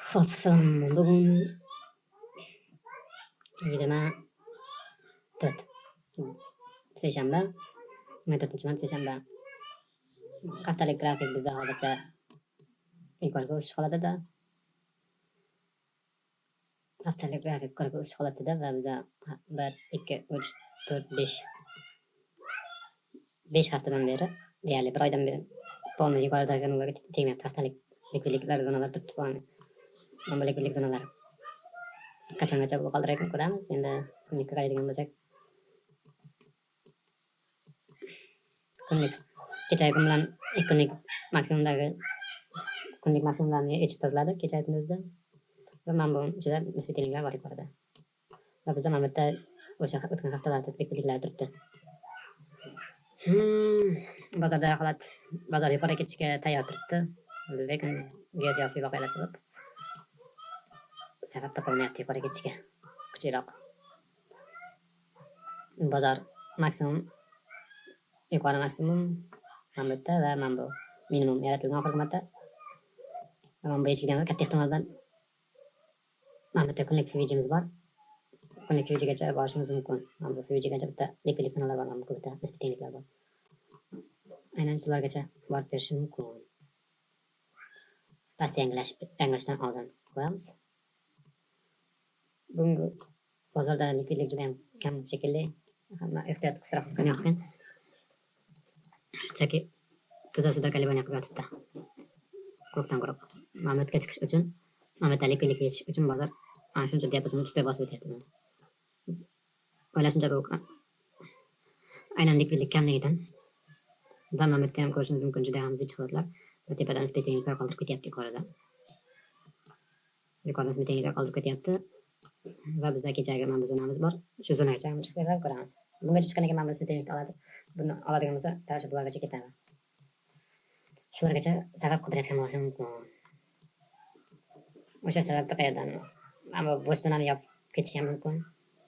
Xo'p, salom. Bugun 24 seshanba, 24-mart seshanba. Haftalik grafik bizda hozircha yuqoriga o'sish holatida. Haftalik grafik yuqoriga o'sish holatida va biza 1, 2, 3, 4, 5. 5 haftadan beri, deyarli bir oydan beri polni yuqoridagi nollarga tegmayapti. Haftalik likvidliklar zonalar turibdi polni. Mana bu likvidlik zonalari. Qachongacha bu qoldirar ekan ko'ramiz. Endi kunlikka qaraydigan bo'lsak, kunlik kechagi kun bilan ikki kunlik maksimumdagi kunlik maksimumlarni yechib tozaladi kechagi kunni o'zida. Va mana bu ichida nisbiy tengliklar bor yuqorida. Va bizda mana bu yerda o'sha o'tgan haftalarda likvidliklar turibdi. Bozorda holat, bozor yuqoriga ketishga tayyor turibdi, lekin geosiyosiy voqealar sabab topolmayapti yuqoriga ketishga. Kuchliroq. Bozor maksimum yuqori maksimum mana bu yerda va mana bu minimum yaratilgan oxirgi marta. Va mana bu yechilgan katta ehtimol bilan mana bu yerda kunlik FVG'miz bor. Kunlik FVG'gacha borishimiz mumkin. Mana bu FVG'gacha bitta likvidlik zonalar bor, mana bu bitta nisbiy tengliklar bor. Aynan shulargacha borib berishi mumkin. Past yangilashdan oldin ko'ramiz. Bugungi bozorda likvidlik juda ham kam shekilli. Hamma ehtiyot qisroq qilgan. Shunchaki to'da-suda kolebaniya qilib yotibdi. Quruqdan quruq. Mamlakatga chiqish uchun, mamlakatda likvidlik yechish uchun bozor ana shuncha diapazonni ustiga bosib o'tyapti. O'ylashimcha bu aynan likvidlik kamligidan va mamlakatda ham ko'rishimiz mumkin juda ham zich holatlar va tepadan nisbiy tengliklar qoldirib ketyapti yuqorida. Yuqoridan nisbiy tengliklar qoldirib ketyapti. Va bizda kechagi mana bu zonamiz bor. Shu zonagacha ham chiqib berib ko'ramiz. Bungacha chiqqandan keyin mana bu nisbiy tenglikni oladi. Buni oladigan bo'lsa, tashlab bulargacha ketadi. Shulargacha sabab qidirayotgan bo'lishi mumkin. O'sha sababni qayerdan? Mana bu bo'sh zonani yopib ketishi ham mumkin.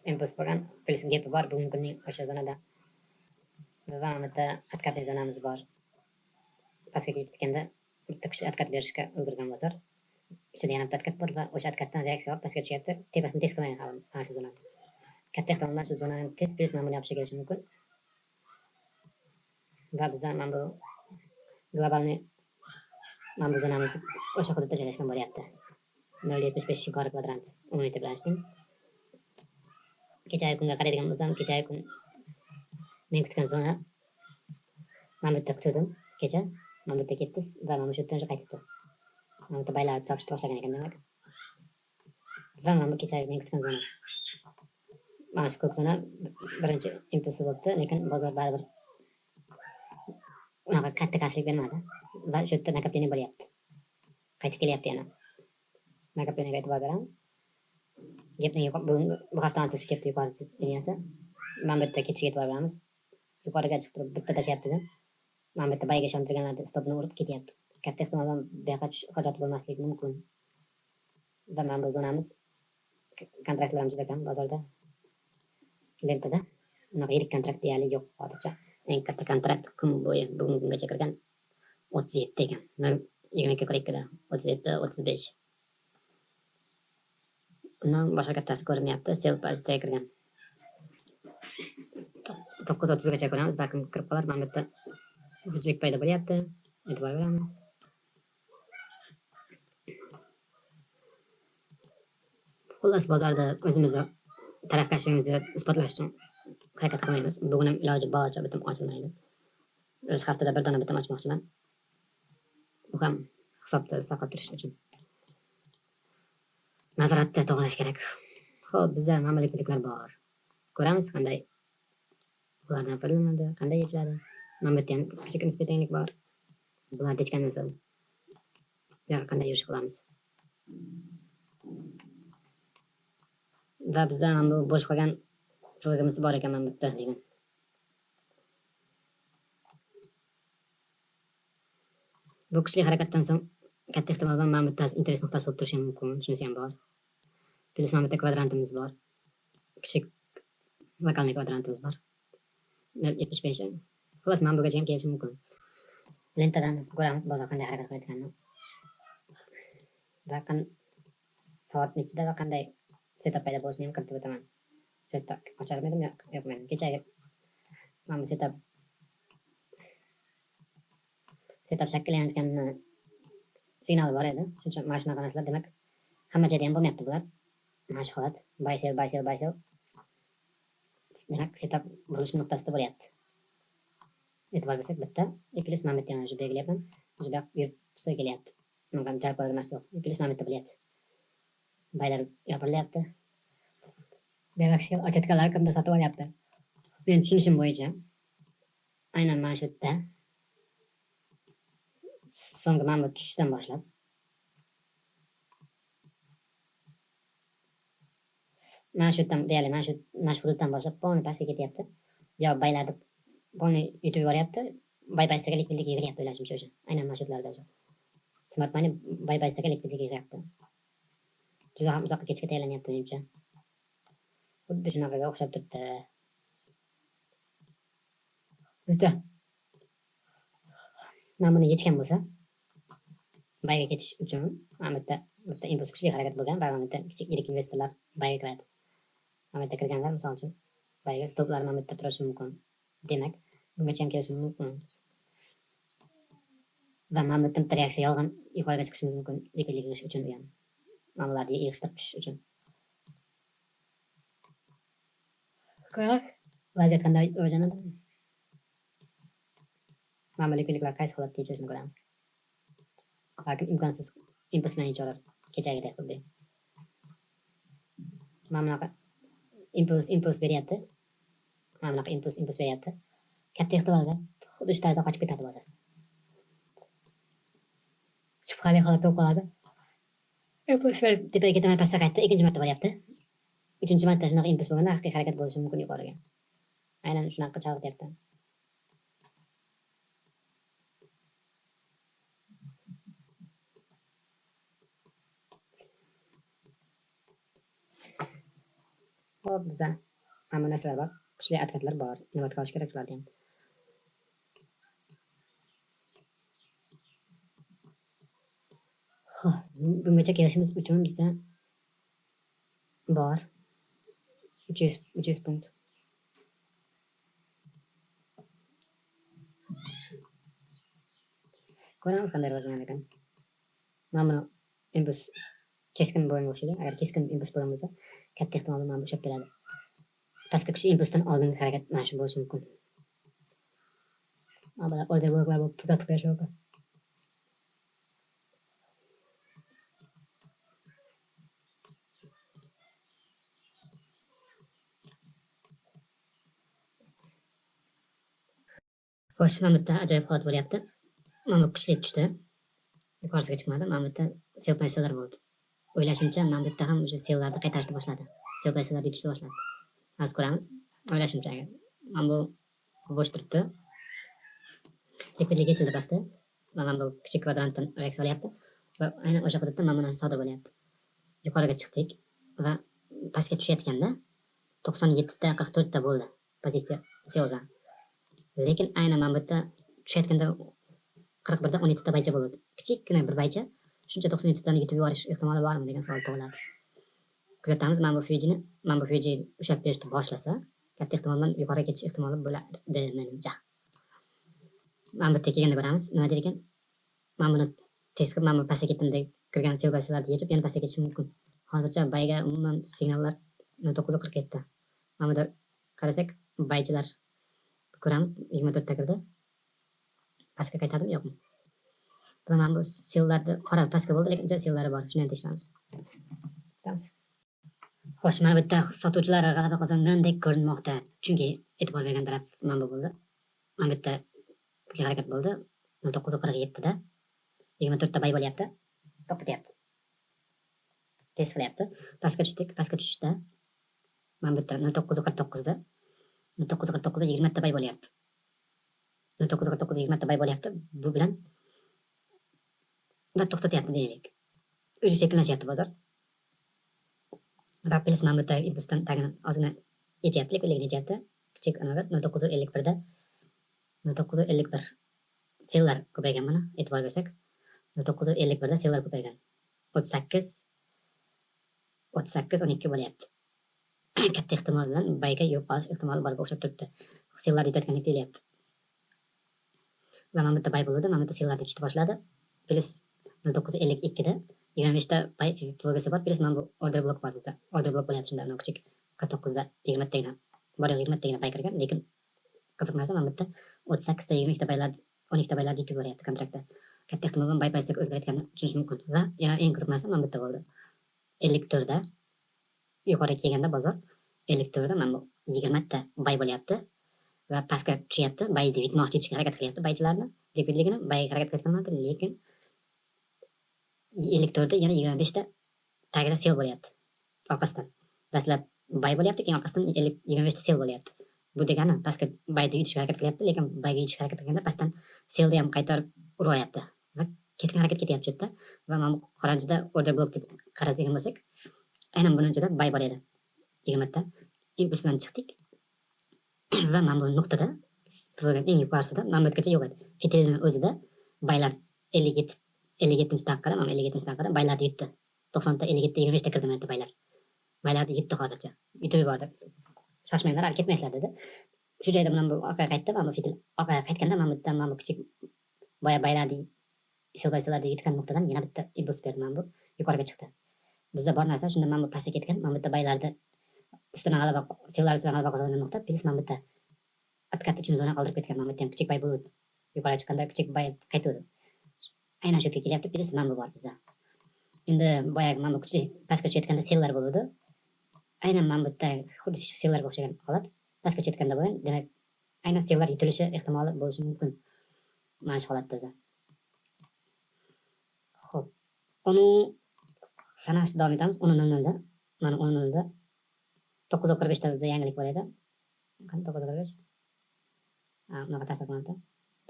Impuls bo'lgan, plus gapi bor bugungi kunning o'sha zonada. Va mana bu yerda откатный zonamiz bor. Pastga ketganda bitta kuchli откат berishga ulgurgan bozor. Ichida yana bitta откат bor va o'sha откатdan reaksiya olib pastga tushyapti. Tepasini test qilmagan hali mana shu zonani. Katta ehtimol bilan shu zonani test plus mana buni yopishga kelishi mumkin. Va bizda mana bu globalni mana bu zonamiz o'sha hududda joylashgan bo'lyapti. 0.75 yuqori kvadrant umumiy tebranishning. Kechagi kunga qaraydigan bo'lsam, kechagi kun men kutgan zona mana bu yerda kutdim kecha, mana bu yerda ketdi va mana shu yerdan o'sha qaytibdi. Mana bu yerda baylar chopishni boshlagan ekan demak. Va mana bu kechagi men kutgan zona. Mana shu ko'k zona birinchi impulsi bo'libdi, lekin bozor baribir unaqa katta qarshilik bermadi va shu yerda nakopleniya bo'lyapti. Qaytib kelyapti yana. Nakopleniyaga e'tibor beramiz. Gapning bu hafta ochilishi ketdi yuqori liniyasi. Mana bu yerda ketishiga e'tibor beramiz. Yuqoriga chiqib turib bitta tashlayapti. Mana bu yerda bayga ishontirganlarni stopini urib ketyapti. Katta ehtimol bilan bu yoqqa tushish hojati bo'lmasligi mumkin. Va mana bu zonamiz kontraktlar ham juda kam bozorda. Lentada unaqa yirik kontrakt deyarli yo'q hozircha. Eng katta kontrakt kun bo'yi bugungi kungacha kirgan 37 ekan. 22.42da 37, 35. Undan boshqa kattasi ko'rinmayapti. Sell pozitsiyaga kirgan. 9.30gacha ko'ramiz, balkim kirib qolar. Mana bu yerda zichlik paydo bo'lyapti. E'tibor beramiz. Xullas, bozorda o'zimizni tarafkashligimizni isbotlash uchun harakat qilmaymiz. Bugun ham iloji boricha bitim ochilmaydi. O'z haftada bir dona bitim ochmoqchiman. Bu ham hisobda saqlab turish uchun. Nazoratda to'g'rilash kerak. Xo'p, bizda mana likvidliklar bor. Ko'ramiz qanday ulardan foydalanadi, qanday yechiladi. Mana bu yerda ham kichik nisbiy tenglik bor. Bularni yechgandan so'ng bu yoqqa qanday yurish qilamiz. Va bizda mana bu bo'sh qolgan flagimiz bor ekan mana bu yerda degan. Bu kuchli harakatdan so'ng katta ehtimol bilan mana bu yerda interes nuqtasi bo'lib turishi ham mumkin. Shunisi ham bor. Plus mana bu yerda kvadrantimiz bor. Kichik lokalniy kvadrantimiz bor. 0.75. Xullas, mana bugacha ham kelishi mumkin. Lentadan ko'ramiz bozor qanday harakat qilayotganini. Va Soat nechida va qanday setup paydo bo'lishini ham kiritib o'taman. Shu yerda ocharmidim, yo'qmidim. Kechagi mana bu setup shakllanayotganini signali bor edi. Shuning uchun mana shunaqa narsalar, demak, hamma joyda ham bo'lmayapti bular. Mana shu holat buy sell, buy sell, buy sell. Demak, setup burilish nuqtasida bo'lyapti. E'tibor bersak, bitta и plyus mana bu yerda yana shu belgilayapman. Shu yoq yurib kelyapti. Bunga jalb qiladigan narsa yo'q. И plyus mana bu yerda bo'lyapti. Baylar yopirilyapti. Demak, sell ochayotganlar kimdir sotib olyapti. Men tushunishim bo'yicha aynan mana shu yerda so'nggi mana bu tushishdan boshlab mana shu yerdan deyarli mana shu hududdan boshlab polni pastga ketyapti. Yo baylarni polni yutib yuboryapti. Bay pastga likvidlik yig'ilyapti o'ylashimcha o'sha. Aynan mana shu yerlarda o'sha. Smart money bay pastga likvidlik yig'yapti. Juda ham uzoqqa ketishga tayyorlanyapti menimcha. Xuddi shunaqaga o'xshab turibdi. Bizda mana buni yechgan bo'lsa, bayga ketish uchun mana bu yerda bitta impuls kuchli harakat bo'lgan va mana bu yerda kichik yirik investorlar bayga kiradi. Mana bu yerda kirganlar misol uchun bayga stoplar mana bu yerda turishi mumkin. Demak, bungacha ham kelishi mumkin. Va mana bu yerda bitta reaksiya yolg'on yuqoriga chiqishimiz mumkin, likvidlik yig'ish uchun u ham. Mana bularni yig'ishtirib tushish uchun. Ko'ramiz, vaziyat qanday rivojlanadi. Mana bu likvidliklar qaysi holatda yechilishini ko'ramiz. Balkim imkonsiz impuls bilan yechaverar kechagidek xuddi. Mana bunaqa impuls beryapti. Mana bunaqa impuls beryapti. Katta ehtimol bilan xuddi shu tarzda qochib ketadi bozor. Shubhali holatda bo'lib qoladi. Impuls berib tepaga ketmay pastga qaytdi, ikkinchi marta boryapti. Uchinchi marta shunaqa impuls bo'lganda haqiqiy harakat bo'lishi mumkin yuqoriga. Aynan shunaqa chalg'ityapti. Xo'p, biza mana bu narsalar bor. Kuchli откатlar bor. Inobatga olish kerak ularni ham. Xo'p, bungacha kelishimiz uchun biza bor 300 punkt. Ko'ramiz qanday rivojlanar ekan. Mana buni impuls keskin bo'lganga o'xshaydi. Agar keskin impuls bo'lgan bo'lsa, katta ehtimol bilan mana bu ushlab beradi. Pastga kuchli impulsdan oldingi harakat mana shu bo'lishi mumkin. Avvalo order bloklar bo'lib tuzatib qo'yish mumkin. Xo'sh, mana bu yerda ajoyib holat bo'lyapti. Mana bu kuchli tushdi. Yuqorisiga chiqmadi. Mana bu yerda sell pozitsiyalar bo'ldi. O'ylashimcha, mana bu yerda ham o'sha selllarni qaytarishni boshladi. Sell pozitsiyalar yutishni boshladi. Hozir ko'ramiz. O'ylashimcha agar mana bu bo'sh turibdi. Likvidlik yechildi pastda. Mana bu kichik kvadrantdan reaksiya olyapti va aynan o'sha hududda mana bu narsa sodir bo'lyapti. Yuqoriga chiqdik va pastga tushayotganda to'qson yettita qirq to'rtta bo'ldi pozitsiya selldan. Lekin aynan mana bu yerda tushayotganda qirq birda o'n yettita baycha bo'ldi. Kichikgina bir baycha shuncha to'qson yettitani yutib yuborish ehtimoli bormi degan savol tug'iladi. Kuzatamiz, mana bu Fujini, mana bu Fuji ushlab berishni boshlasa, katta ehtimol bilan yuqoriga ketish ehtimoli bo'ladi menimcha. Mana bu yerga kelganda ko'ramiz, nima der ekan? Mana buni test qilib, mana bu pastga ketdim deb kirgan sell pozitsiyalarni yechib, yana pastga ketishi mumkin. Hozircha bayga umuman signallar nol to'qqiz qirq yetti. Mana bu yerda qarasak, baychilar ko'ramiz, yigirma to'rtta kirdi. Pastga qaytadimi, yo'qmi? Va mana bu selllarni qora pastga bo'ldi, lekin ichida sellari bor. Shuni ham tekshiramiz. Ko'ramiz. Xo'sh, mana bu yerda sotuvchilar g'alaba qozongandek ko'rinmoqda. Chunki e'tibor bergan taraf mana bu bo'ldi. Mana bu yerda pulga harakat bo'ldi. Nol to'qqiz qirq yettida yigirma to'rtta bay bo'lyapti. To'xtatyapti. Test qilyapti. Pastga tushdik. Pastga tushishda mana bu yerda nol to'qqiz qirq to'qqizda nol to'qqiz qirq to'qqizda yigirma ta bay bo'lyapti. Nol to'qqiz qirq to'qqizda yigirma ta bay bo'lyapti. Bu bilan va to'xtatyapti deylik. O'zi sekinlashyapti bozor. Va plyus mana bu yerda impulsdan tagini ozgina yechyapti, likvidligini yechyapti. Kichik anavi nol to'qqiz ellik birda nol to'qqiz ellik bir sellar ko'paygan mana e'tibor bersak. Nol to'qqiz ellik birda sellar ko'paygan. O'ttiz sakkiz, 38.12 bo'lyapti. Katta ehtimol bilan buyga yurib qolish ehtimoli borga o'xshab turibdi. Selllar yutayotgandek tuyulyapti. Va mana bu yerda buy bo'ldi, mana bu yerda selllar yutishni boshladi. Plus 09.52 da 25 ta buy FVGsi bor, plus mana bu order block bor bizda. Order block bo'lyapti shunda, mana kichik 49 da 20 tagina. Bor yo'q 20 tagina buy kirgan, lekin qiziq narsa mana bu yerda 38 ta 22 ta buylar, 12 ta buylar yutib boryapti kontraktda. Katta ehtimol bilan buy pozitsiyaga o'zgarayotganini tushunish mumkin. Va yana eng qiziq narsa mana bu yerda bo'ldi. 54 da yuqoriga kelganda bozor 54 da mana bu 20 ta buy bo'lyapti va pastga tushyapti. Buy deb yutmoqchi, yutishga harakat qilyapti buychilarni, likvidligini buy harakat qilayotgan, lekin 54 da yana 25 ta tagida sell bo'lyapti. Orqasidan dastlab buy bo'lyapti, keyin orqasidan 25 ta sell bo'lyapti. Bu degani pastga buy deb yutishga harakat qilyapti, lekin buyga yutishga harakat qilganda pastdan sellni ham qaytarib uryapti va keskin harakat ketyapti shu yerda. Va mana bu qoranchida order block deb qaraydigan bo'lsak, aynan buning ichida buy bor edi. 20 ta impuls bilan chiqdik va mana bu nuqtada eng yuqorisida mana bu yergacha yo'q edi. Fitilning o'zida buylar 57 daqiqada, mana 57 daqiqada buylarni yutdi. 90 ta 57 25 ta kirdi mana bu buylar. Buylarni yutdi hozircha. Yutib yubordi. Shoshmanglar, hali ketmaysizlar dedi. Shu joyda mana bu orqaga qaytdi, mana bu fitil orqaga qaytganda mana bu yerdan mana bu kichik boya buylarni sell buylarni yutgan nuqtadan yana bitta impuls berdi, mana bu yuqoriga chiqdi. Bizda bor narsa shunda mana bu pastga ketgan, mana bu yerda buylarni ustidan g'alaba, selllar ustidan g'alaba qozongan nuqta, plus mana bu yerda откат uchun zona qoldirib ketgan, mana bu yerda ham kichik buy bo'ldi. Yuqoriga chiqqanda kichik buy qaytadi. Aynan shu yerga kelyapti, plus mana bu bor bizda. Endi boyagi mana bu kuchli pastga tushayotganda selllar bo'ldi. Aynan mana bu yerda xuddi shu selllarga o'xshagan holat pastga tushayotganda bo'lgan, demak aynan selllar yutilishi ehtimoli bo'lishi mumkin. Mana shu holatda o'zi. Xo'p, uni sanashni davom etamiz. 10:00 da. Mana 10:00 da 9:45 ta bizda yangilik bor edi. Qani 9:45? Ha, unaqa ta'sir qilmabdi.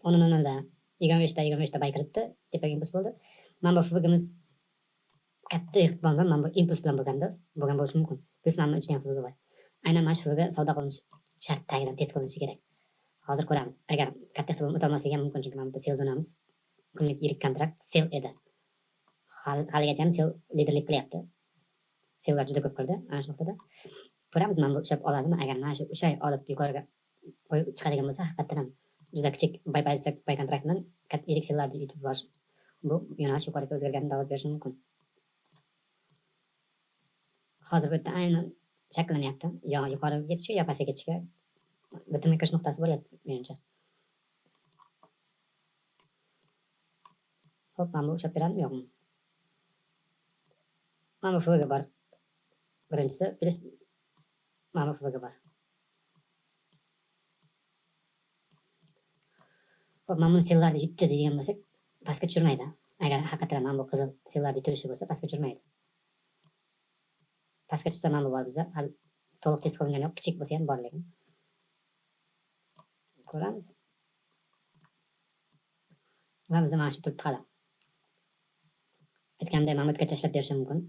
10:00 da 25 ta 25 ta buy kiritdi. Tepaga impuls bo'ldi. Mana bu FVGimiz katta ehtimol bilan mana bu impuls bilan bo'lgan bo'lishi mumkin. Plus mana bu ichida ham FVG bor. Aynan mana shu FVG savdo qilinishi shart, tagidan test qilinishi kerak. Hozir ko'ramiz. Agar katta ehtimol o'tolmasligi ham mumkin, chunki mana bu yerda sell zonamiz kunlik yirik kontrakt sell edi. Haligacha ham sell liderlik qilyapti. Selllar juda ko'p kirdi ana shu nuqtada. Ko'ramiz mana bu ushlab oladimi? Agar mana shu ushay olib yuqoriga qo'yib chiqadigan bo'lsa, haqiqatan ham juda kichik buy pozitsiya buy kontrakt bilan katta yirik selllarni yutib borish, bu yo'nalish yuqoriga o'zgarganini da'vat berishi mumkin. Hozir bu yerda aynan shakllanyapti. Yo yuqoriga ketishga, yo pastga ketishga bitimga kirish nuqtasi bo'lyapti menimcha. Xo'p, mana bu ushlab beradimi, yo'qmi? Mana bu FVG bor. Birinchisi plus mana bu FVG bor. Xo'p, mana buni selllarni yutdi degan bo'lsak, pastga tushirmaydi. Agar haqiqatan mana bu qizil selllarni yutilishi bo'lsa, pastga tushirmaydi. Pastga tushsa mana bu bor bizda. Hali to'liq test qilingan yo'q, kichik bo'lsa ham bor lekin. Ko'ramiz. Va bizda mana shu turibdi hali. Aytganimdek, mana bu yergacha ishlab berishi mumkin.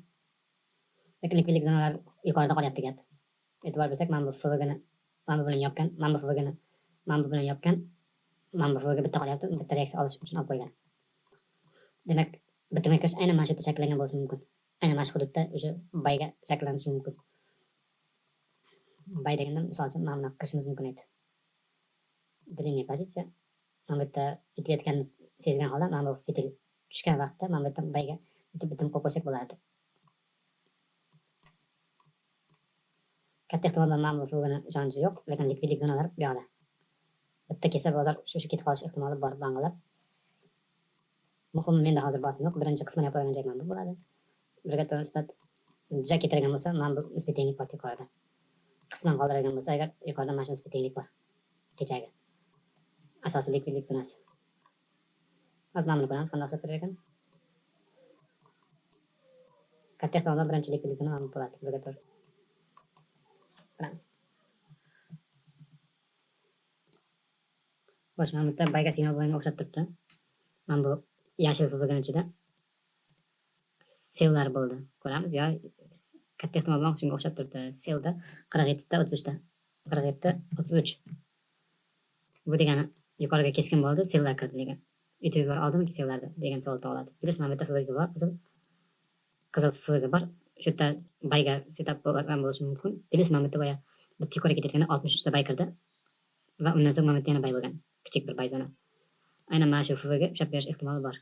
Lekin likvidlik zonalar yuqorida qolyapti gap. E'tibor bersak, mana bu FVGni mana bu bilan yopgan, mana bu FVGni mana bu bilan yopgan, mana bu FVG bitta qolyapti, bitta reaksiya olish uchun olib qo'ygan. Demak, bitimga kirish aynan mana shu yerda shakllangan bo'lishi mumkin. Aynan mana shu hududda o'sha buyga shakllanishi mumkin. Buy deganda misol uchun mana bunaqa qilishimiz mumkin edi. Длинная pozitsiya. Mana bu yerda yutilayotganini sezgan holda mana bu fitil tushgan vaqtda mana bu yerdan buyga bitim qo'yib qo'ysak bo'lardi. Katta ehtimol bilan mana bu FVGni ishonchi yo'q, lekin likvidlik zonalar bu yoqda. Bitta kelsa bozor shu ketib qolish ehtimoli bor bang'ilab. Muhimi menda hozir bosim yo'q. Birinchi qismini yopadigan joy mana bu bo'ladi. Birga to'g'ri nisbat ja ketirgan bo'lsa, mana bu nisbiy tenglik bor yuqorida. Qisman qoldiradigan bo'lsa, agar yuqorida mana shu nisbiy tenglik bor. Kechagi. Asosiy likvidlik zonasi. Hozir mana buni ko'ramiz, qanday ishlab berar ekan. Katta ehtimol bilan birinchi likvidlik zona mana bu bo'ladi. Birga to'g'ri. Ko'ramiz. Xo'sh, mana bu yerda buyga signal bo'lganga o'xshab turibdi. Mana bu yashil FVGning ichida selllar bo'ldi. Ko'ramiz, yo katta ehtimol bilan shunga o'xshab turibdi. Sellda 47 ta 33 ta. 47 33. Bu degani yuqoriga keskin bo'ldi, selllar kirdi degan. Yutib yubora oldimi sellarda degan savol tug'iladi. Plus mana bu yerda FVG bor, qizil FVG bor. Shu yerda buyga setup bo'lgan bo'lishi mumkin. Plus mana bu yerda boya bitta yuqoriga ketayotganda 63 ta buy kirdi va undan so'ng mana bu yerda yana buy bo'lgan. Kichik bir buy zona. Aynan mana shu FVG ushlab berish ehtimoli bor.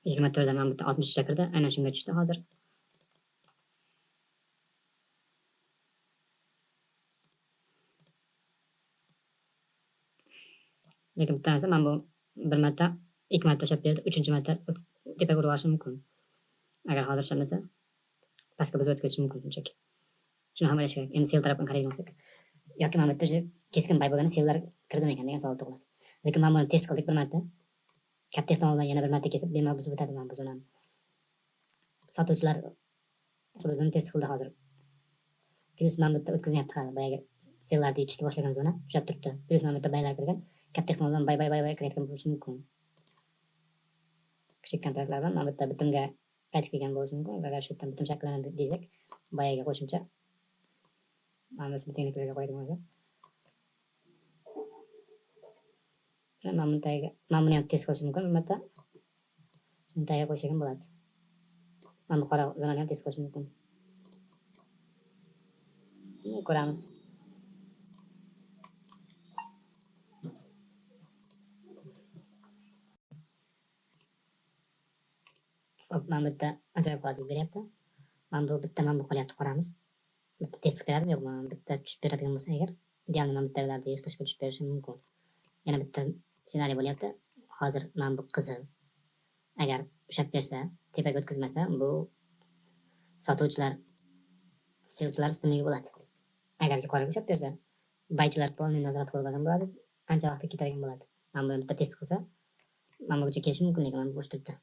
24 da mana bu yerda 63 ta kirdi, aynan shunga tushdi hozir. Lekin bitta narsa, mana bu bir marta, ikki marta ushlab berdi, uchinchi marta tepaga urib olishi mumkin. Agar hozir ushlab pastga buzib o'tib ketishi mumkin shunchaki. Shuni ham o'ylash kerak. Endi sell tarafdan qaraydigan bo'lsak, yoki mana bu yerda o'sha keskin buy bo'lganda selllar kirdimi ekan degan savol tug'iladi. Lekin mana buni test qildik bir marta. Katta ehtimol bilan yana bir marta kesib, bemalol buzib o'tadi mana bu zonani. Sotuvchilar hududini test qildi hozir. Plus mana bu yerda o'tkazmayapti hali, boyagi selllarni yechishni boshlagan zona ushlab turibdi. Plus mana bu yerda buylar kirgan. Katta ehtimol bilan buy buy buy buy kirayotgan bo'lishi mumkin. Kichik kontraktlar bilan mana bu yerda bitimga qaytib kelgan bo'lishi mumkin. Agar shu yerdan bitim shakllanadi desak, boyagi qo'shimcha mana bu tengliklarga qo'yadigan bo'lsak, mana buni tagiga, mana buni ham test qilish mumkin bir marta. Shuni tagiga qo'ysak ham bo'ladi. Mana bu qora zonani ham test qilish mumkin. Ko'ramiz. Hop, mana bu yerda ajoyib holat yuz beryapti. Mana bu bitta, mana bu qolyapti, qoramiz. Bitta test qilib beradimi, yo'qmi? Bitta tushib beradigan bo'lsa agar, ideal mana bu yerdagilarni yig'ishtirishga tushib berishi mumkin. Yana bitta ssenariy bo'lyapti. Hozir mana bu qizil agar ushlab bersa, tepaga o'tkazmasa, bu sotuvchilar, sellchilar ustunligi bo'ladi. Agar yuqoriga ushlab bersa, buychilar polni nazorat qilib olgan bo'ladi, ancha vaqtda ketadigan bo'ladi. Mana buni bitta test qilsa, mana bungacha kelishi mumkin, lekin mana bu bo'sh turibdi.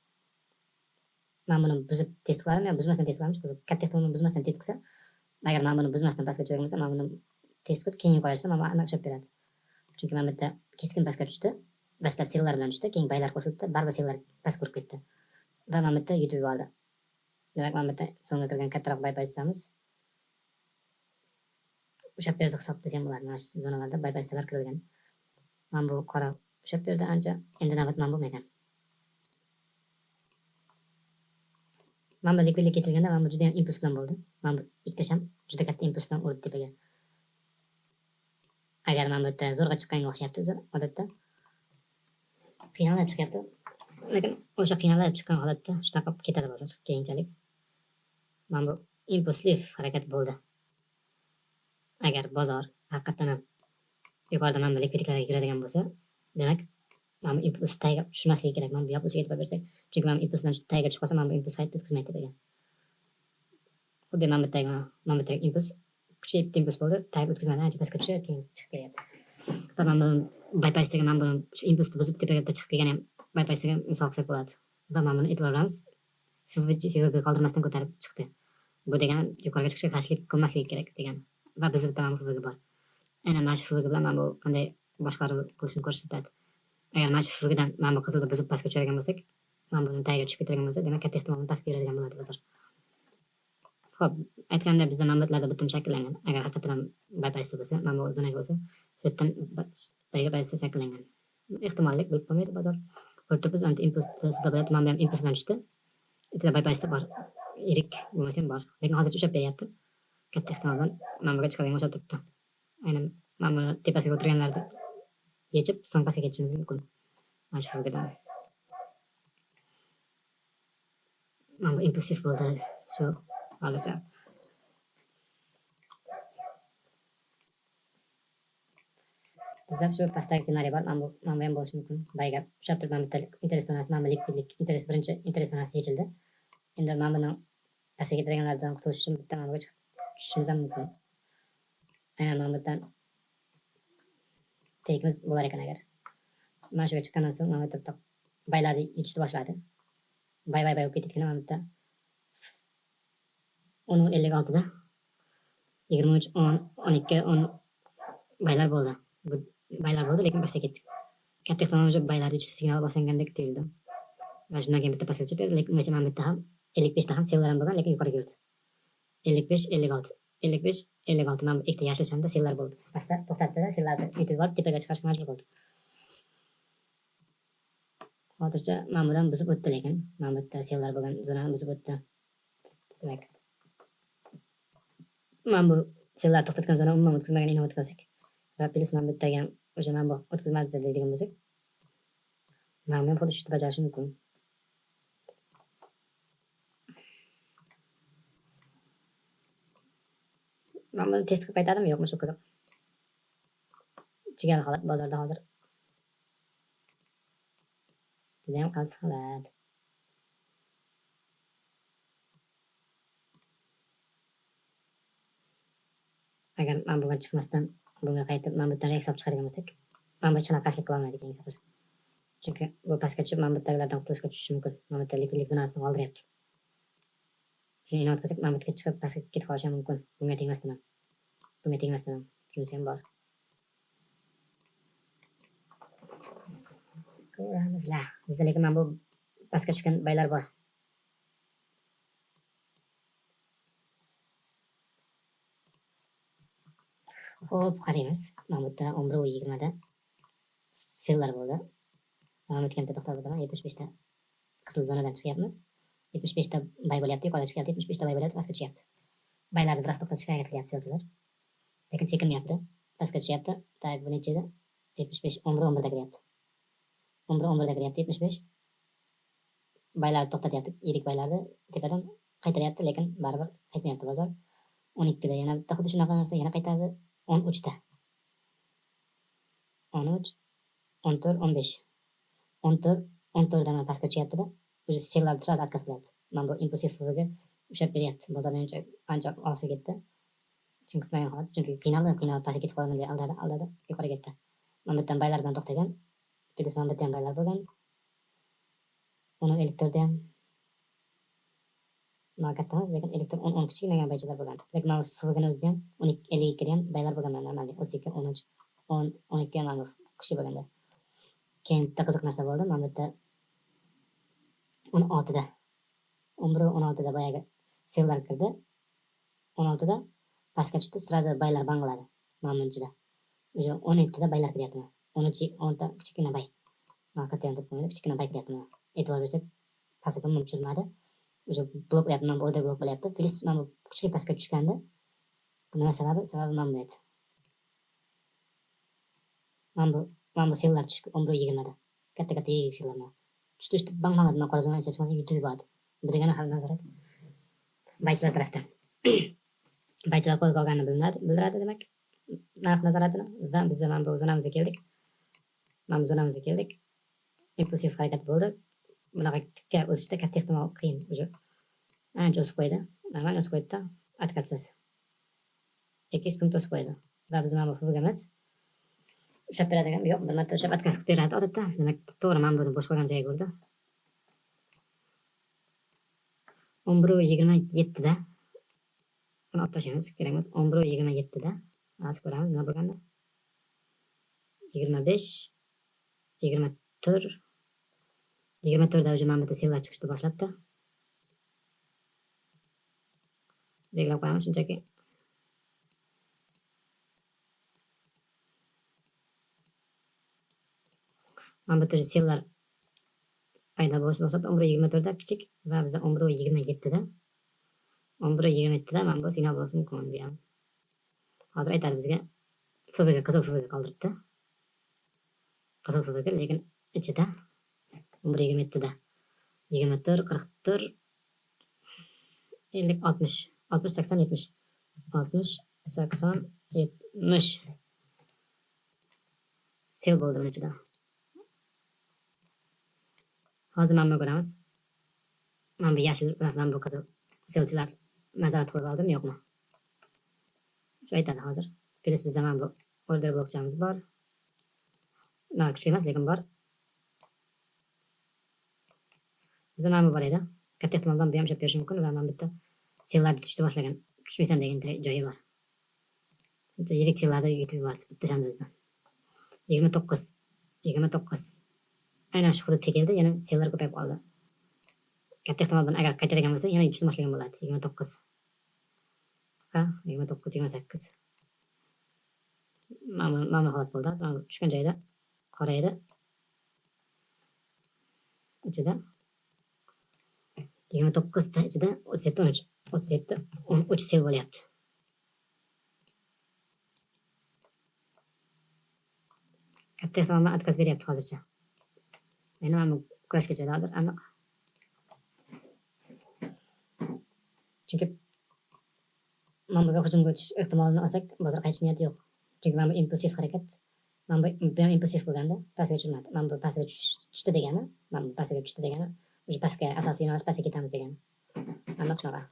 Mana buni buzib test qiladimi yo buzmasdan test qiladimi? Qiziq. Katta ehtimol bilan buzmasdan test qilsa, agar mana buni buzmasdan pastga tushadigan bo'lsa, mana buni test qilib keyin yuqoriga chiqsa, mana bu aniq ushlab beradi. Chunki mana bu yerda keskin pastga tushdi. Dastlab selllar bilan tushdi, keyin buylar qo'shildi, baribir selllar pastga urib ketdi. Va mana bu yerda yutib yubordi. Demak, mana bu yerda so'nggi kirgan kattaroq buy pozitsiyamiz ushlab berdi hisob desam bo'ladi. Mana shu zonalarda buy pozitsiyalar kirilgan. Mana bu qora ushlab berdi ancha. Endi navbat mana bu ekan. Mana bu likvidlik kechirganda mana bu juda ham impuls bilan bo'ldi. Mana bu ikkita sham juda katta impuls bilan urdi tepaga. Agar mana bu yerda zo'rg'a chiqqanga o'xshayapti o'zi odatda. Qiynalib chiqyapti. Lekin o'sha qiynalib chiqqan holatda shunaqa qilib ketadi bozor keyinchalik. Mana bu impulsiv harakat bo'ldi. Agar bozor haqiqatan ham yuqorida mana bu likvidliklarga kiradigan bo'lsa, demak mana bu impuls tagiga tushmasligi kerak. Mana bu yopilishiga e'tibor bersak, chunki mana bu impuls bilan tagiga tushib qolsa, mana bu impuls qaytib o'tkazmaydi tepaga. Xuddi mana bu yerdagi, mana bu yerdagi impuls kuchli bitta impuls bo'ldi, tagiga o'tkazmadi, ancha pastga tushib, keyin chiqib kelyapti. Va mana bu buy pozitsiyaga mana buni shu impulsni buzib tepaga bitta chiqib kelgani ham buy pozitsiyaga misol qilsak bo'ladi. Va mana buni e'tibor beramiz. FVG qoldirmasdan ko'tarib chiqdi. Bu degani yuqoriga chiqishga qarshilik qilmasligi kerak degani. Va bizda bitta mana bu FVG bor. Aynan mana shu FVG bilan mana bu qanday boshqaruv qilishini ko'rsatadi. Agar mana shu FVGdan mana bu qizilni buzib pastga tushadigan bo'lsak, mana buni tagiga tushib ketadigan bo'lsa, demak katta ehtimol bilan pastga yuradigan bo'ladi bozor. Xo'p, aytganimdek bizda mana bu yerlarda bitim shakllangan. Agar haqiqatan ham buy pozitsiya bo'lsa, mana bu zonaga bo'lsa, shu yerdan buyga pozitsiya shakllangan. Ehtimollik bo'lib qolmaydi bozor. Ko'rib turibmiz, mana bu impuls sida bo'lyapti, mana bu ham impuls bilan tushdi. Ichida buy pozitsiya bor. Yirik bo'lmasa ham bor. Lekin hozircha ushlab beryapti. Katta ehtimol bilan mana bunga chiqadigan o'xshab turibdi. Aynan mana buni tepasiga o'tirganlarni yechib, so'ng pastga ketishimiz mumkin. Mana shu FVGdan. Mana bu impulsiv bo'ldi shu hozircha. Bizda shu pastdagi ssenariy bor. Mana bu ham bo'lishi mumkin. Buyga ushlab turib, mana bitta interes zonasi, mana bu likvidlik interes birinchi interes zonasi yechildi. Endi mana buni pastga ketadiganlardan qutulish uchun bitta mana bunga chiqib tushishimiz ham mumkin. Aynan mana bu yerdan tekimiz bo'lar ekan agar. Mana shuga chiqqandan so'ng mana bu yerda bitta buylarni yechishni boshladi. Buy buy buy bo'lib ketayotganda mana bu yerda o'n o'n ellik oltida yigirma uch o'n o'n ikki o'n buylar bo'ldi. Bu buylar bo'ldi, lekin pastga ketdik. Katta ehtimol bilan buylarni yechish signali boshlangandek tuyuldi. Va shundan keyin bitta pastga tushib berdi, lekin ungacha mana bu yerda ham ellik beshta ham selllar ham bo'lgan, lekin yuqoriga yurdi. Ellik besh, ellik olti, ellik besh, ellik olti mana bu ikkita yashil shamda sellar bo'ldi. Pastda to'xtatdi-da, sellarni yutib yuborib tepaga chiqarishga majbur bo'ldi. Hozircha mana bundan buzib o'tdi, lekin mana bu yerda selllar bo'lgan zonani buzib o'tdi. Demak, mana bu sellar to'xtatgan zona umuman o'tkazmagan ina o'tkazsak va plyus mana bu yerdagi ham o'sha mana bu o'tkazmadi deydigan bo'lsak, mana bu ham xuddi shu bajarishi mumkin. Mana buni test qilib qaytadimi, yo'qmi, shu qiziq. Chigal holat bozorda hozir. Juda ham qals holat. Agar mana bunga chiqmasdan bunga qaytib mana bu yerdan reaksiya olib chiqadigan bo'lsak, mana bu hech qanaqa qarshilik qila olmaydi keyingi safar. Chunki bu pastga tushib mana bu yerdagilardan qutulishga tushishi mumkin. Mana bu yerda likvidlik zonasini oldiryapti. Shuni inot qilsak, mana bu yerga chiqib pastga ketib qolishi ham mumkin. Bunga tegmasdan ham. Bunga tegmasdan ham. Shunisi ham bor. Ko'ramizlar. Bizda lekin mana bu pastga tushgan baylar bor. Xo'p, qaraymiz. Mana bu yerda 11:20 da sellar bo'ldi. Mana bu yerga bitta to'xtab o'taman. 75 ta qizil zonadan chiqyapmiz. 75 ta bay bo'lyapti, yuqoriga chiqyapti, 75 ta bay bo'lyapti, pastga tushyapti. Baylarni biroz to'xtatishga harakat qilyapti selchilar. Lekin chekinmayapti. Pastga tushyapti. Tak, bu necha edi? 75, 11:11 da kiryapti. 11:11 da kiryapti, 75. Baylarni to'xtatyapti, yirik baylarni tepadan qaytaryapti, lekin baribir qaytmayapti bozor. 12 da yana bitta xuddi shunaqa narsa yana qaytardi. 13 ta. 13, 14, 15. 14, 14 dan pastga tushyapti-da. O'zi sellar sразу отказ qilyapti. Mana bu impulsiv FVG ushlab beryapti. Bozor menimcha ancha olsa ketdi. Chunki kutmagan holat, chunki qiynaldi, qiynalib pastga ketib qolaman deb aldadi, aldadi, yuqoriga ketdi. Mana bu yerdan baylar bilan to'xtagan. Plyus mana bu yerda ham baylar bo'lgan. Uni elektrda ham katta emas, lekin elektr 10 kichikmagan baychalar bo'lgan. Lekin mana bu FVGni o'zida ham 12, 52 da ham baylar bo'lgan, mana normal 32, 13, 10, 12 mana bu kuchli bo'lganda. Keyin bitta qiziq narsa bo'ldi. Mana bu yerda 16da, 11 16da boyagi sellar kirdi. 16da pastga tushdi, sразу baylar bang'ladi. Mana buning ichida. O'sha 17da baylar kiryapti. 13, 10ta kichikina bay. Mana katta ham to'plamadi, kichikina bay kiryapti. E'tibor bersak, pastga umuman tushirmadi. O'sha blok bo'lyapti, mana bu order blok bo'lyapti. Plyus mana bu kuchli pastga tushganda nima sababi? Sababi mana bu edi. Mana bu sellar tushdi 11:20da. Katta-katta yirik sellar mana. Tushdi, tushdi, bang bang mana qora zona ichida chiqmasa yutib yubordi. Bu degani hali nazorat baychilar tarafdan. Baychilar qo'lga olganini bildiradi demak. Narx nazoratini va biz mana bu zonamizga keldik. Mana bu zonamizga keldik. Impulsiv harakat bo'ldi. Bunaqa tikka o'sishda katta ehtimol qiyin уже. Ancha o'sib qo'ydi. Normal o'sib qo'ydi-da, atkatsiz. 200 punkt o'sib qo'ydi. Va biz mana bu FVGimiz ushlab beradigan yo'q, bir marta ushlab atkaz qilib beradi odatda. Demak, to'g'ri mana buni bo'sh qolgan joyiga urdi. 11:27 da buni olib tashlaymiz, kerak emas. 11:27 da hozir ko'ramiz nima bo'lganini. 25, 24, 24 da уже mana bu yerda sellar chiqishni boshlabdi. Belgilab qo'yamiz shunchaki. Mana bu yerda sellar paydo bo'lishni boshlabdi. 11:24 da kichik va bizda 11:27 da. 11:27 da mana bu signal bo'lishi mumkin bu ham. Hozir aytadi bizga FVG, qizil FVG qoldiribdi. Qizil FVG, lekin ichida 11:27 da 24, 44, 50, 60, 60, 80, 70, 60, 80, 70 sel bo'ldi buning ichida. Hozir mana buni ko'ramiz. Mana bu yashil va mana bu qizil selchilar nazorat qilib oldimi, yo'qmi? Shu aytadi hozir. Plyus bizda mana bu order blokchamiz bor. Mana kuchli emas, lekin bor. Bizda mana bu bor edi. Katta ehtimol bilan bu ham ushlab berishi mumkin va mana bu yerda sellar tushishni boshlagan. Tushmaysan degan joyi bor. Shuncha yirik sellarni yutib yubordi bitta shamni o'zida. 29, 29. Aynan shu hududga keldi, yana sellar ko'payib qoldi. Katta ehtimol bilan agar qaytadigan bo'lsa, yana yutishni boshlagan bo'ladi. 29. Ha, 29, 28. Mana bu holat bo'ldi. Mana bu tushgan joyda qora edi. ichida 29 ta ichida 37 13 37 13 sell bo'lyapti. Katta ehtimol bilan отказ beryapti hozircha. Endi mana bu kurashga hozir aniq. Chunki mana bunga hujumga o'tish ehtimolini olsak, bozor qaytish niyati yo'q. Chunki mana bu impulsiv harakat, mana bu ham impulsiv bo'lganda pastga tushmadi. Mana bu pastga tushdi degani, mana bu pastga tushdi degani, o'sha pastga asosiy yo'nalish pastga ketamiz degani. Aniq shunaqa.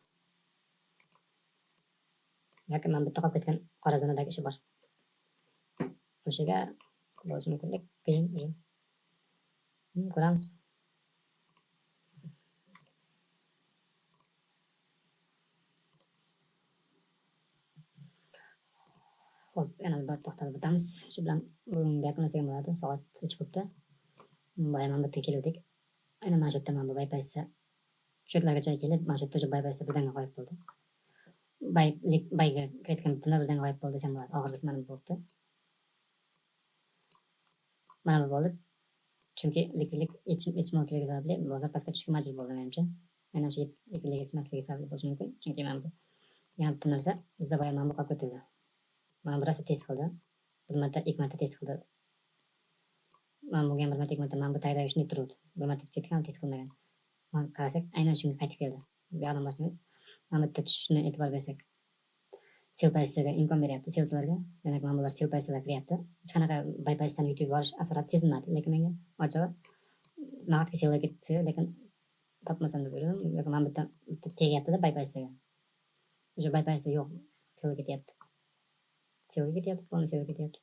Yoki mana bu yerda qolib ketgan qora zonadagi ishi bor. O'shaga bo'lishi mumkin, keyin o'sha ko'ramiz. Xo'p, yana bir to'xtalib o'tamiz. Shu bilan bugungi yakunlasak ham bo'ladi. Soat 3 bo'libdi. Boya mana bu yerga keluvdik. Aynan mana shu yerda mana bu buy pozitsiya shu yerlargacha kelib, mana shu yerda o'sha buy pozitsiya birdanga g'oyib bo'ldi. Buyga kiritgan butunlar birdanga g'oyib bo'ldi desam bo'ladi. Oxirgisi mana bu bo'libdi. Mana bu bo'ldi. Chunki likvidlik yetishmovchiligi sababli bozor pastga tushishga majbur bo'ldi menimcha. Aynan shu likvidlik yetishmasligi sababli bo'lishi mumkin. Chunki mana bu yana bitta narsa bizda boya mana bu qolib ketildi. Mana bu rosa test qildi. Bir marta, ikki marta test qildi. Mana bunga ham bir marta, ikki marta mana bu tagidagi shunday turuvdi. Bir marta ketgan, test qilmagan. Mana qarasak, aynan shunga qaytib keldi. Bu yoqdan boshlaymiz. Mana bu yerda tushishni e'tibor bersak, sell pozitsiyaga imkon beryapti sellchilarga. Demak, mana bular sell pozitsiyalar kiryapti. Hech qanaqa buy pozitsiyani yutib yuborish asorati sezilmadi, lekin menga ochig'i naqdga sellga ketdi, lekin topmasam deb o'yladim. Yoki mana bu yerda bitta tegyapti-da buy pozitsiyaga. O'sha buy pozitsiya yo'q, sellga ketyapti. Sellga ketyapti, polni sellga ketyapti.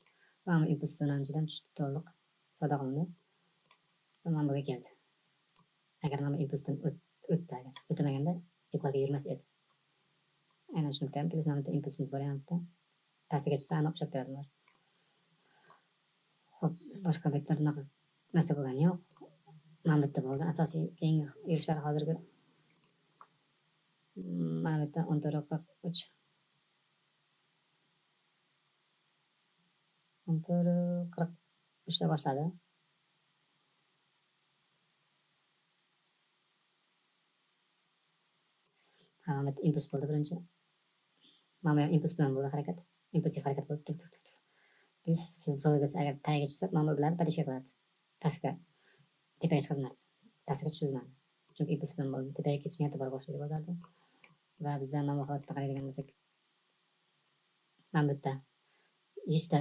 Va mana impuls zonani ichidan tushdi to'liq. Savdo qilindi. Va mana bunga keldi. Agar mana bu impulsdan o'tdi, agar o'tmaganda yuqoriga yurmas edi. Aynan shuni kutyapmiz. Plus mana bu yerda impulsimiz bor, yana bitta. Pastga tushsa aniq ushlab beradi ular. Xo'p, boshqa betlar bunaqa narsa bo'lgani yo'q. Mana bu yerda bo'ldi. Asosiy keyingi yurishlar hozirgi mana bu yerda 14.43. 14.43da boshladi. Ha, mana bu yerda impuls bo'ldi birinchi. Mana bu ham impuls bilan bo'ldi harakat. Impulsiv harakat bo'ldi. Tuf, tuf, tuf, tuf. Biz FVGsi agar tagiga tushsa, mana bu bilan padishga qiladi. Pastga, tepaga chiqazmadi. Pastga tushizmadi. Chunki impuls bilan bo'ldi. Tepaga ketish niyati bor o'xshaydi bozorda. Va biz ham mana bu holatda qaraydigan bo'lsak, mana bu yerda 100 ta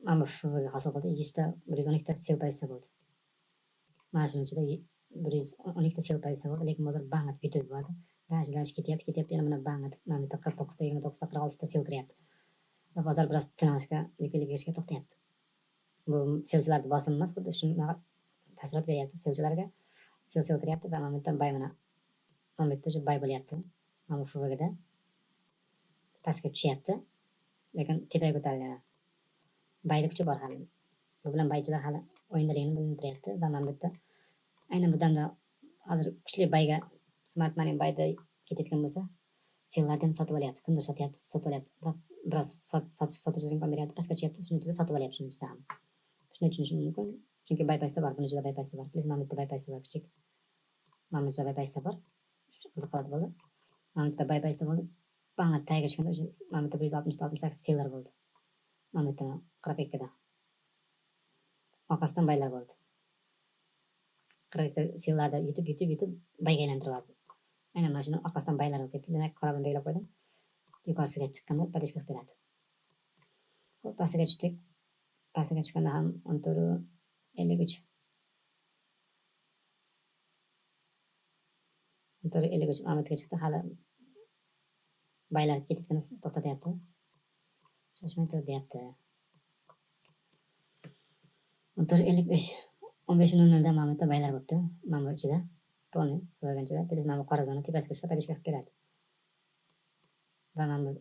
mana bu FVG hosil qildi. 100 ta, 112 ta sell pozitsiya bo'ldi. Mana shuning ichida 112 ta sell pozitsiya bo'ldi, lekin bozor bang etib yutib yubordi. Dash ketyapti, ketyapti, yana mana bang etib, mana bu yerda 49 ta, 29 ta, 46 ta sell kiryapti. Va bozor biroz tin olishga, likvidlik yig'ishga to'xtayapti. Bu sellchilarni bosim emas, xuddi shunaqa taassurot beryapti sellchilarga. Sell kiryapti va mana bu yerda buy mana bu yerda shu buy bo'lyapti. Mana bu FVGda pastga tushyapti, lekin tepaga ko'tarilyapti. Buyda kuchi bor hali. Bu bilan buychilar hali o'yindaligini bildiryapti va mana bu yerda aynan bu damda hozir kuchli buyga smart money buyda ketayotgan bo'lsa, selllarni ham sotib olyapti. Kimdir sotyapti, sotib olyapti. Va biroz sotuvchilar imkon beryapti, pastga tushyapti, shuning ichida sotib olyapti, shuning ichida ham. Shunday tushunishim mumkin. Chunki buy pozitsiya bor, buning ichida buy pozitsiya bor. Plus mana bu yerda buy pozitsiya bor, kichik. Mana bu yerda buy pozitsiya bor. Qiziq holat bo'ldi. Mana bu yerda buy pozitsiya bo'ldi. Bang'a tagiga tushganda o'sha mana bu yerda bir yuz oltmishta, oltmish sakkiz seller bo'ldi. Mana bu yerda 42da. Orqasidan buylar bo'ldi. 42 sellarda yutib, yutib, yutib buyga aylantirib yubordi. Aynan mana shuni orqasidan buylar bo'lib ketdi. Demak, qora bilan belgilab qo'ydim. Yuqorisiga chiqqanda padishga qilib beradi. Xo'p, pastga tushdik. Pastga tushganda ham 14.53. 14.53 mana bu yerga chiqdi. Hali baylar ketayotganini to'xtatyapti. Shoshmay tur deyapti. 14.55. 15.00da mana bu yerda baylar bo'libdi. Mana bu ichida. Polni qo'yganchida plus mana bu qora zona tepasiga chiqsa padishga qilib beradi. Va mana bu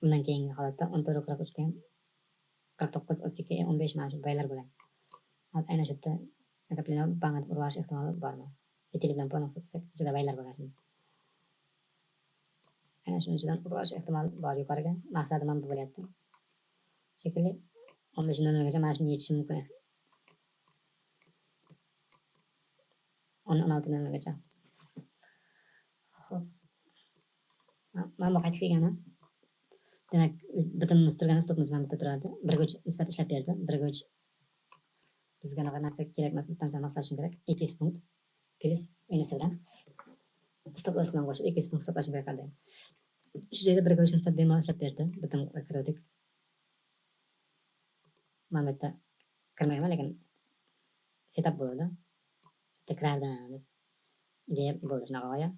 undan keyingi holatda 14.43da ham 49, 32, 15 mana shu baylar bo'lgan. Hozir aynan shu yerda накопление bang etib urib yuborish ehtimoli bormi? Fitili bilan polni hisob qilsak, ichida baylar bo'lgan. Aynan shuning ichidan urib yuborish ehtimoli bor yuqoriga. Maqsadi mana bu bo'lyapti. Shekilli 15.00gacha mana shuni yechishi mumkin. 10-16 gacha. Xo'p. Mana bu qaytib kelgani. Demak, bitimimiz turganda stopimiz mana bu yerda turardi. 1 ga 3 nisbat ishlab berdi. 1 ga 3 bizga anaqa narsa kerak emas, bitta narsani maslashim kerak. 200 punkt plus minusi bilan stop loss bilan qo'shib 200 punkt hisoblashim kerak qanday. Shu joyda 1 ga 3 nisbat bemalol ishlab berdi. Bitim kirdik. Mana bu yerda kirmayman, lekin setup bo'ldi. Bitta kirardim deb ideya bo'ldi shunaqa g'oya.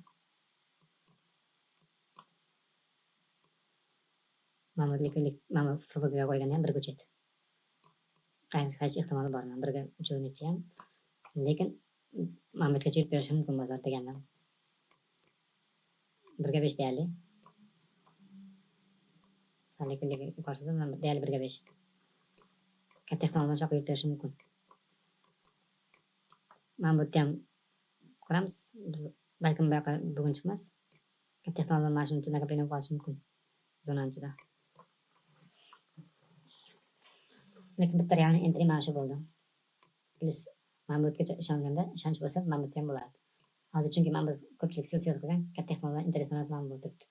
Mana bu likvidlik, mana bu FVG ga qo'yganda ham 1 ga 3 edi. Qaysi ehtimoli bor, mana 1 ga 3 necha ham. Lekin mana bu yergacha yurib berishi mumkin bozor degandim. 1 ga 5 deyarli. Sal likvidlik yuqorisi mana deyarli 1 ga 5. Katta ehtimol bilan shunaqa yurib berishi mumkin. Mana bu yerda ham ko'ramiz. Biz balkim bu yoqqa bugun chiqmas. Katta ehtimol bilan mana shuni ichida накопление bo'lib qolishi mumkin. Zonani ichida. Lekin bitta real entry mana shu bo'ldi. Plus mana bu yergacha ishonganda, ishonch bo'lsa mana bu yerda ham bo'ladi. Hozir chunki mana bu ko'pchilik sel qilgan, katta ehtimol bilan interes zonasi mana bu turibdi.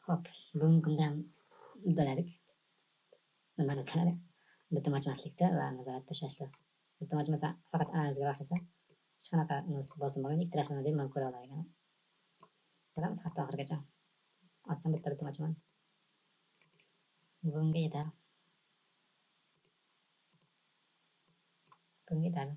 Xo'p, bugungi kunda ham uddaladik. Nimani uddaladik? Bitim ochmaslikda va nazoratda ushlashda. Bitim ochmasa, faqat analizga boshlasa, hech qanaqa bosim bo'lmaydi, ikki taraflama bemalol ko'ra oladi ekan. Ko'ramiz hafta oxirigacha. Ochsam bitta bitim ochaman. Bugunga yetar. Bugunga yetarli.